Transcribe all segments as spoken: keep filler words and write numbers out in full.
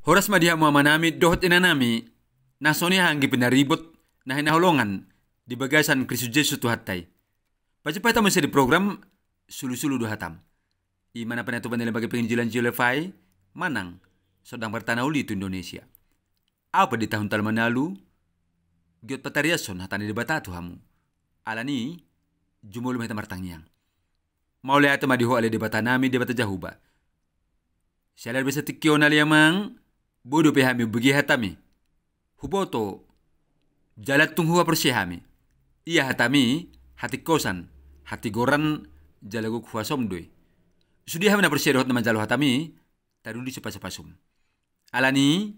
Horas ma di hamu amanami dohot inanami, na songon i anggi pinaribot na hinaholongan di bagasan Kristus Jesus Tuhanta i. Pajumpang hita muse di program Sulusulu do Hatam. I ma na pinatupa ni Lembaga Penginjilan J L F I manang Sordang Barita Na Uli tu Indonesia. Au pe di tahun talu manalu, giot patariashon hata ni Debata tu hamu. Alani, jumolo ma hita martangiang. Mauliate ma di Ho ale Debatanami, Debata Jahowa. Siala di bagasan tingki on ale Amang, boi dope hami hubege hatami. Huboto, jala tung huhaporseai hami. Ia hatami, hatingkosan, hatigoran, jala gok huasom do i. Sude hami na porsea dohot na manjalo hatami, taruhon di sipasupasum. Alani,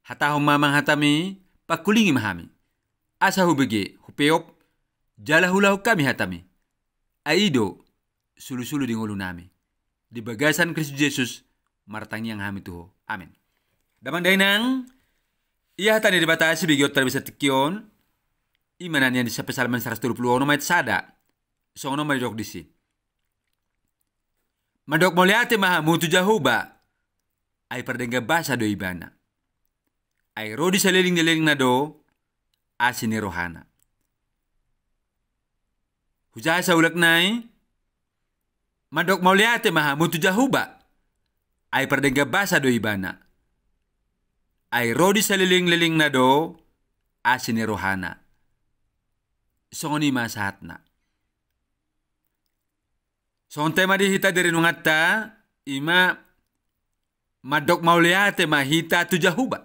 hatahon ma Amang hatami, pangkulingi ma hami. Asa hubege, hupeop, jala huulahon hami hatami. Ai i do, sulusulu di ngolunami. Di bagasan Kristus Jesus, martangiang hami tu Ho. Amen. Damang dainang, ia hata ni Debata sibegeonta di bagasan tingki on, i ma na nian di Psalmen saratus tolu pulu onom ayat sada. Songon on ma didok disi. Mandok mauliate ma hamu tu Jahowa, ai pardenggan basa do Ibana. Ai ro di salelenglelengna do asi ni rohana. Hujaha saulak nai, mandok mauliate ma hamu tu Jahowa, ai pardenggan basa do Ibana. Ai ro di salelenglelengna do asi ni rohana. Songon i ma sahatna. Songon tema di hita di renunganta, i ma mandok mauliate ma hita tu Jahowa.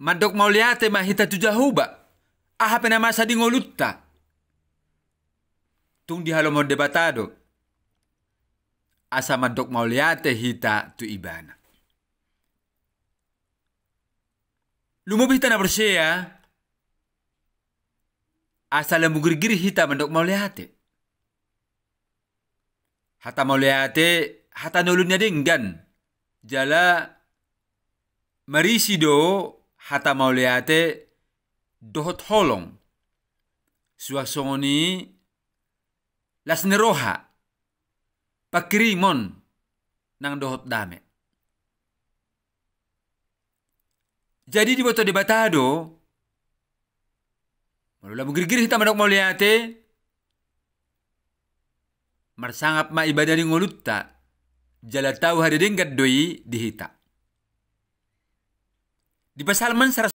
Mandok mauliate ma hita tu Jahowa. Aha pe na masa di ngolunta, tung dihalomohon Debata do. Asa mandok mauliate hita tu Ibana. Lumobi hita na porsea, asa lam girgir hita mandok mauliate. Hata mauliate, hata na olo na denggan. Jala marisi do hata mauliate dohot holong. Suang songon i las ni roha, pangkirimon nang dohot dame. Jadi diboto Debata do, molo lam girgir hita mandok mauliate, marsangap ma ibana di ngolunta, jala tau hadedenggan do i di hita. Di Psalmen